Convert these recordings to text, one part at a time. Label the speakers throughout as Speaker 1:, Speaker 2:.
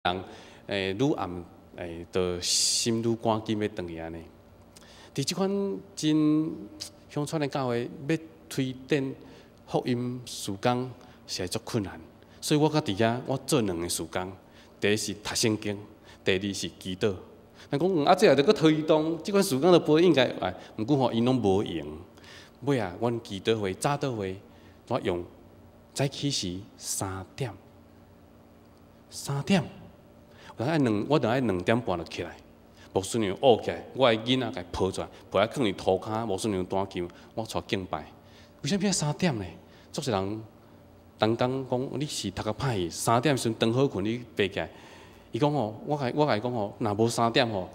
Speaker 1: 人愈暗就心愈趕緊欲轉去按呢。佇這款真鄉村的教會，欲推展福音事工實在足困難，所以我閣佇遐，我做兩个事工，第一是讀聖經，第二是祈禱。人講啊，這也著閣推動，這款事工都無應該，哎，毋過吼，𪜶攏無閒。尾仔，阮祈禱會、早禱會，我用早起時三點，三點，我著愛2點半就起來，牧師娘僫起來，我的囡仔共抱出來，抱來囥佇塗跤，牧師娘彈琴，我帶敬拜。為啥物愛三點呢？足濟人逐工講你是讀較歹去，三點時陣當好睏，你爬起來。伊講吼，我共伊講吼，若無三點吼，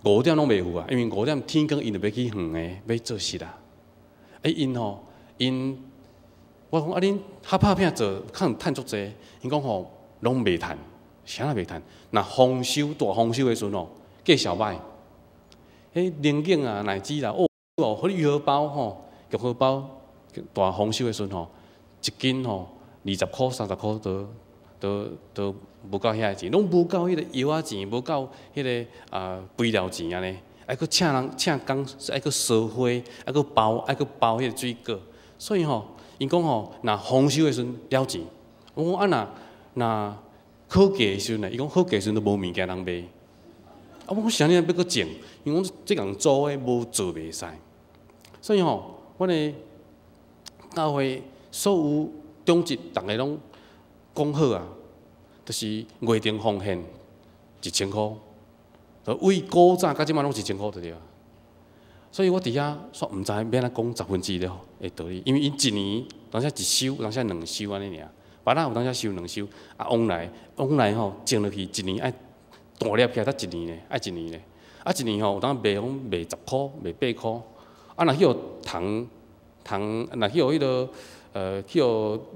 Speaker 1: 五點攏袂赴啊，因為五點天光，𪜶就欲去園的，欲做事啦。欸，𪜶吼，𪜶我講啊，恁較拍拚做，可能趁足濟。𪜶講吼，攏袂趁，啥也袂趁。若豐收大豐收的時陣吼，價數歹。彼龍井啊、奶子啦，哦哦，彼魚荷包吼，玉荷包大豐收的時陣吼，一斤吼20箍、30箍都無夠遐個錢，攏無夠彼個藥仔錢，無夠彼個肥料錢按呢，愛閣請人請工，愛閣燒花，愛閣包彼個水果。所以吼，𪜶講吼，若豐收的時陣了錢。我講啊，若好價的時陣呢？伊講好價時陣都無物件通賣。啊，我講啥物欲閣種？𪜶講這共租的無做袂使。所以吼，阮的教會所有長執，逐个攏講好啊，就是月定奉獻1000箍，就為古早到這擺攏一千箍就對啊。所以我佇遐煞毋知欲按怎講十分之一的道理，因為𪜶一年當時一收，當時兩收按呢爾，芭樂有當時收兩收，啊往來往來吼種落去一年愛大粒起來才一年咧，愛一年咧，啊一年吼有當賣攏賣10箍，賣8箍，啊若去予蟲蟲，若去予彼个去予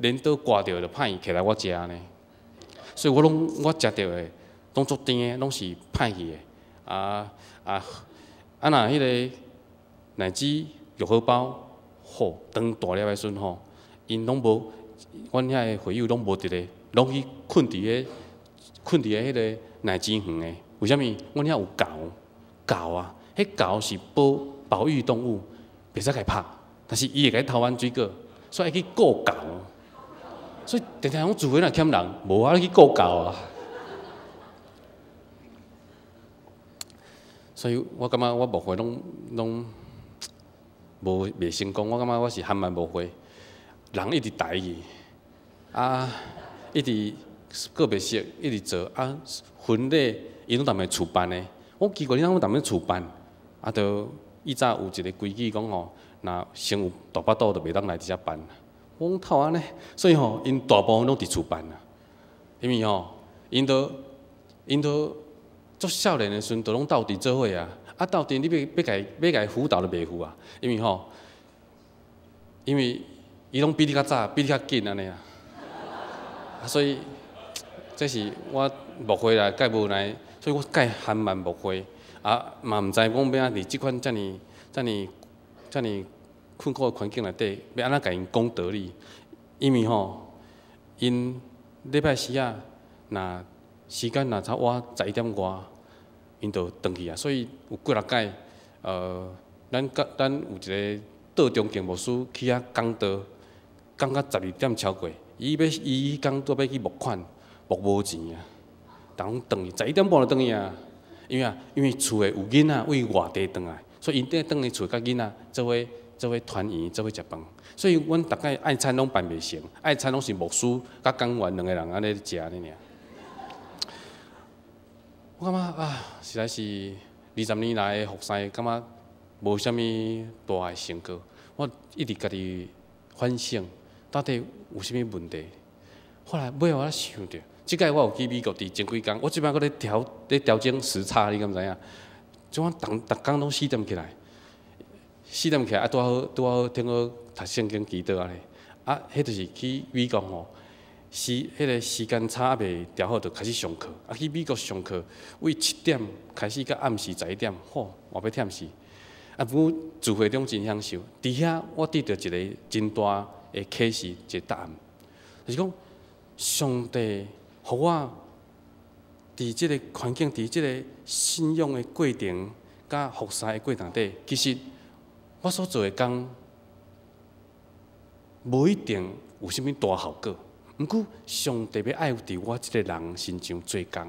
Speaker 1: 鐮刀割著就歹去摕來我食呢。所以我攏我食著的攏足甜的，攏是歹去的。啊啊啊！若彼个乃至玉荷包好，當大粒的時陣吼，𪜶攏無，阮遐个會友攏無佇咧，攏去睏佇咧彼个奶子園的。為啥物？阮遐有猴，猴啊，彼猴是保育動物，袂使共拍，但是伊會共你偷阮水果，所以愛去顧猴。所以定定講聚會若欠人，無啊，你去顧猴啊。所以我感覺我牧會攏攏無袂成功，我感覺我是含萬牧會，人一直台去，啊，一直個別式，一直做，啊，婚禮伊攏踮咧厝辦的，我奇怪你啷個踮咧厝辦？啊，著以早有一個規矩講吼，若先有大腹肚就袂當來佇遮辦。我講透按呢，所以吼，𪜶大部分攏佇厝辦啊，因為吼，𪜶都足少年的時陣，就攏鬥陣做伙啊，啊鬥陣你欲共輔導都袂赴啊，因為吼，因為伊攏比你較早，比你較緊按呢啊，所以這是我牧會來蓋無奈，所以我蓋含萬牧會，啊嘛毋知講欲按佇這款遮爾遮爾遮爾困苦的環境內底，欲按怎共𪜶講道理？因為吼，𪜶禮拜四仔，若時間若差晚11點外，𪜶就轉去啊。所以有幾若擺，咱有一個倒中敬牧師去遐講道，講到12點超過，伊欲伊彼工拄欲去募款，募無錢啊，逐攏轉去，11點半就轉去啊。因為啊，因為厝的有囡仔為外地轉來，所以𪜶轉去厝佮囡仔做伙做伙團圓，做伙食飯。所以阮逐擺愛餐攏辦袂成，愛餐攏是牧師佮講員兩個人按呢食按呢爾。我感覺啊，實在是20年來的服侍，感覺無啥物大的成果。我一直家己反省，到底有啥物問題？後來尾仔我才想著，這擺我有去美國佇前幾工，我這擺閣咧調整時差，你敢知影？這款逐逐工攏四點起來，四點起來啊，拄好聽好讀聖經祈禱按呢。啊，彼就是去美國吼，彼個時間差猶未調好，就開始上課。啊，去美國上課，為7點開始到暗時11點，吼，嘛欲忝死。啊，不過聚會中真享受，佇遐我得著一個真大的啟示，一個答案，就是講上帝予我佇這个環境，佇這个信仰的過程，佮服侍的過程底，其實我所做的工，無一定有啥物大效果。毋過上帝欲愛佇我這个人身上做工，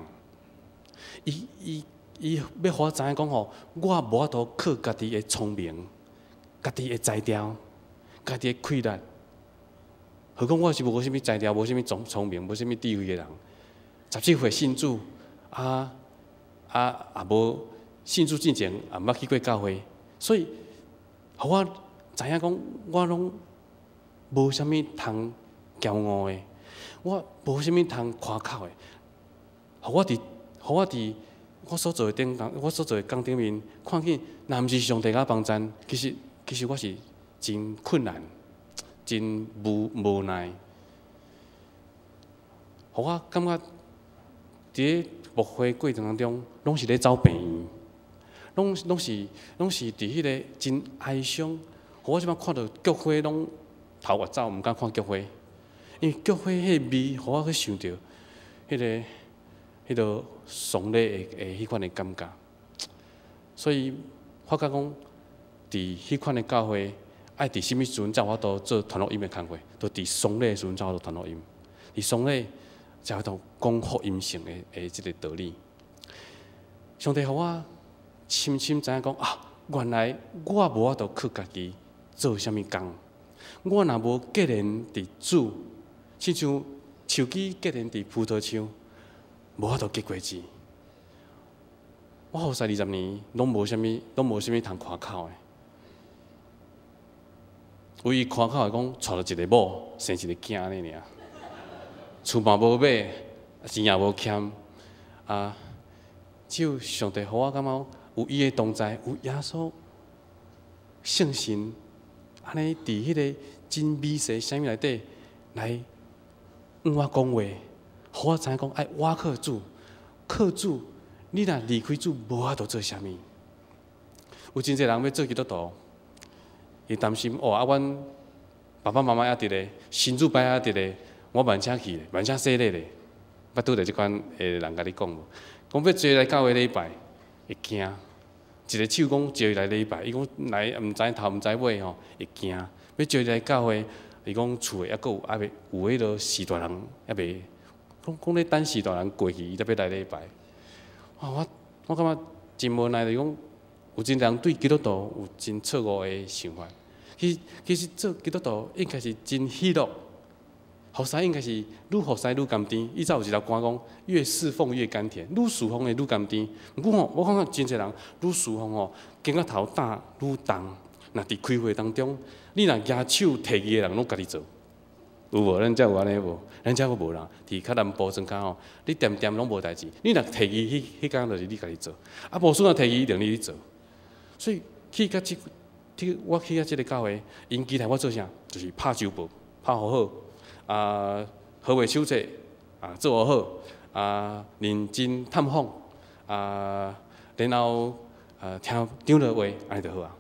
Speaker 1: 伊欲予我知影講吼，我無法度靠家己的聰明、家己的才調、家己的氣力。何況我是無啥物才調、無啥物聰明、無啥物智慧的人。17歲信主，啊啊也無信主進前也毋捌去過教會，所以予我知影講，我攏無啥物通驕傲的，我無啥物通誇口的。予我佇我所做的頂工，我所做的工頂面，看見若毋是上帝共我幫贊，其實我是真困難，真無奈。予我感覺佇咧牧會過程當中，攏是咧走病院，攏是佇彼个真哀傷。予我這擺看著菊花攏頭越走，毋敢看菊花，因為菊花彼个味，予我去想著彼个喪禮的彼款的感覺。所以發覺講，佇彼款的教會，愛佇啥物時陣才有法度做傳福音的工課？就佇喪禮的時陣才有法度傳福音。佇喪禮才有法度講福音性的這个道理。上帝予我深深知影講啊，原來我無法度靠家己做啥物工。我若無結連佇主，親像樹枝結連佇葡萄樹，無法度結果子。我服侍20年，攏無啥物通誇口的。唯一誇口的講，娶著一个某，生一个囝按呢爾。厝嘛無買，錢也無欠，啊！只有上帝予我感覺有伊的同在，有耶穌聖神，按呢佇彼个真微細聲音內底來向我講話，予我知影講愛倚靠主，靠主。你若離開主，無法度做啥物。有真濟人欲做基督徒，伊擔心哦，啊，阮爸爸媽媽猶佇咧，神主牌猶佇咧，我慢車去咧，慢車洗禮咧。捌拄著這款的人共你講無？講欲招來教會禮拜，會驚。一个手講招伊來禮拜，伊講來毋知頭毋知尾吼，會驚。欲招伊來教會，伊講厝的猶閣有猶未有彼个序大人，猶未講講咧等序大人過去，伊才欲來禮拜。哇！我感覺真無奈，就是講有真濟人對基督徒有真錯誤的想法。其實做基督徒應該是真喜樂，服侍應該是愈服侍愈甘甜。以前有一首歌講，越侍奉越甘甜，愈侍奉會愈甘甜。毋過吼，我感覺真濟人愈侍奉吼，肩胛頭擔愈重。若佇開會當中，你若舉手提議的人攏家己做，有無？咱遮有按呢無？咱遮閣無啦。佇較南部莊跤吼，你恬恬攏無代誌。你若提議，彼彼工就是你家己做。啊，無算若提議一定你去做。所以去到這，去我去到這个教會，𪜶期待我做啥？就是拍周報，拍予好，啊，和會手冊啊做予好，啊，認真探訪，啊，然後啊聽長老話，按呢就好啊。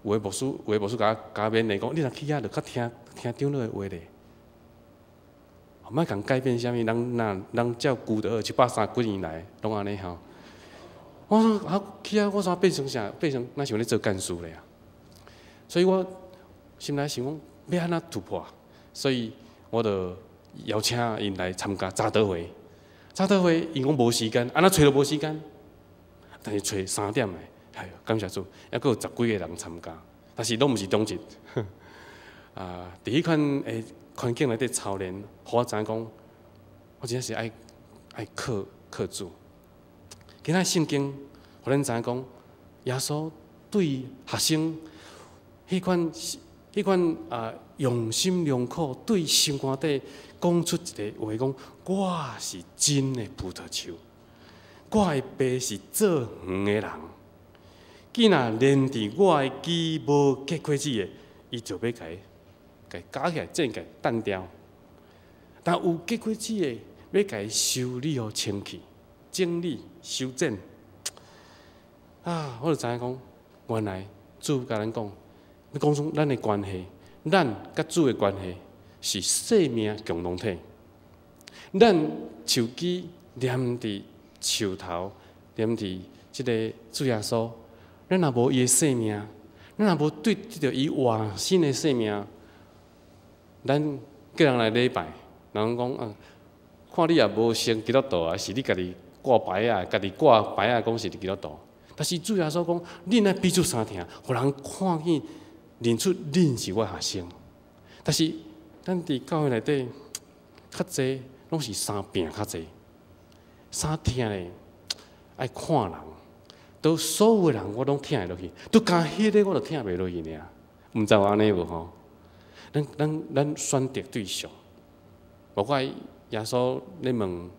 Speaker 1: 有的牧師共我勉勵講，你若去遐，就較聽聽長老的話咧。莫共改變啥物，人若人照舊就好，730幾年來攏按呢吼。我說啊，去遐我怎變成啥？變成若像咧做幹事咧啊？所以我心內想講，欲按怎突破？所以我就邀請𪜶來參加早禱會。早禱會，𪜶講無時間，按怎揣都無時間。但是揣3點的，哎，感謝主，猶閣有十幾個人參加，但是攏毋是長執。啊，佇彼款的環境內底操練，予我知影講，我真正是愛靠主。今仔聖經，予咱知影講，耶穌對學生彼款啊用心良苦，對心肝底講出一个話，講我是真的葡萄樹，我的爸是造園的人。既若連佇我的枝無結果子的，伊就欲共絞起來、剪起來、歛掉。但有結果子的，欲共修理予清氣、整理、修剪。啊！我就知影講，原來主共咱講，欲講出咱的關係，咱佮主的關係是生命共同體。咱手機黏佇樹頭，黏佇這个主耶穌，咱若無伊的生命，咱若無對得著伊活新的生命，咱叫人來禮拜，人講啊，看你也無像基督徒啊，是你家己掛牌仔，家己掛牌仔講是基督徒。但是主耶穌講，恁愛彼此相疼，予人看見認出恁是我學生。但是咱佇教會內底較濟攏是相拚較濟，相疼咧愛看人，都所有的人我攏疼會落去，都干彼个我就疼袂落去爾。毋知有按呢無吼？咱選擇對象，無怪耶穌咧問，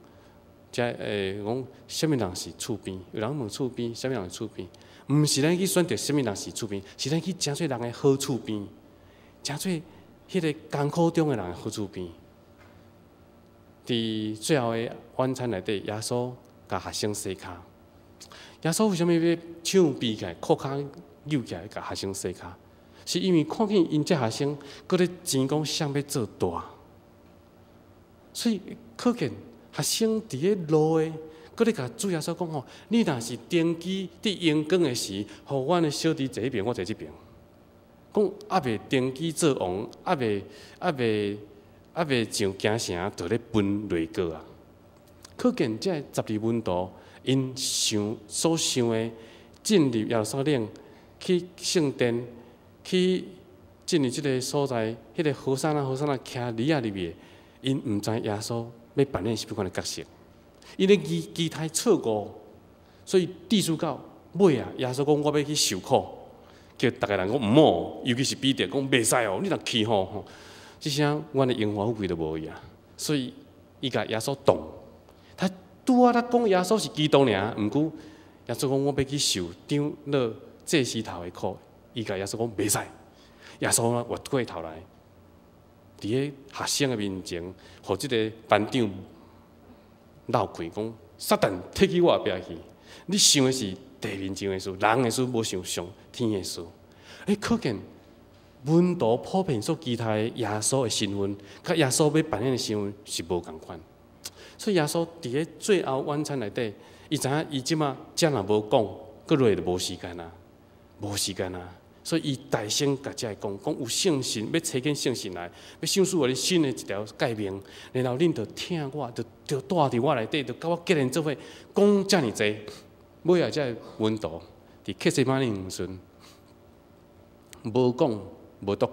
Speaker 1: 遮講啥物人是厝邊？有人問厝邊，啥物人是厝邊？毋是咱去選擇啥物人是厝邊，是咱去成做人的好厝邊，成做彼个艱苦中的人的好厝邊。佇最後的晚餐內底，耶穌共學生洗跤。耶穌為啥物欲手臂起來，褲跤扭起來，共學生洗跤？是因為看見𪜶這學生閣咧爭講誰欲做大，所以可見學生佇咧路的，閣咧共主耶穌講吼：你若是登基佇榮光的時，予阮的小弟坐彼爿，我坐這爿。講猶未登基做王，猶未上京城，就咧分內閣啊！可見這12門徒，𪜶想所想的進入耶路撒冷去聖殿，去進入這个所在，彼个和散那和散那騎驢仔入去，𪜶毋知耶穌欲扮演啥物款的角色，𪜶咧期待錯誤，所以致使到尾啊，耶穌講我欲去受苦，叫逐个人講毋好，尤其是彼得講袂使哦，你若去吼，這聲阮的榮華富貴就無去啊。所以伊共耶穌擋，他拄仔咧講耶穌是基督爾，毋過耶穌講我欲去受長老祭司頭的苦，伊共耶穌講袂使，耶穌越過頭來，佇咧學生的面前，予這个班長鬧開，講撒旦退去我後壁去，你想的是地面上的事，人的事，無想上天的事。可見門徒普遍所期待耶穌的身份，佮耶穌欲扮演的身份是無仝款。所以耶穌佇咧最後晚餐內底，伊知影伊這馬遮若無講，閣落來就無時間啊，無時間啊。所以伊大聲共遮個講，講有聖神欲差遣聖神來，欲賞賜予恁新的一條誡命，然後恁著疼我，著住佇我內底，著佮我結連做伙，講遮爾濟。尾仔這个門徒佇客西馬尼園時陣，無講無得。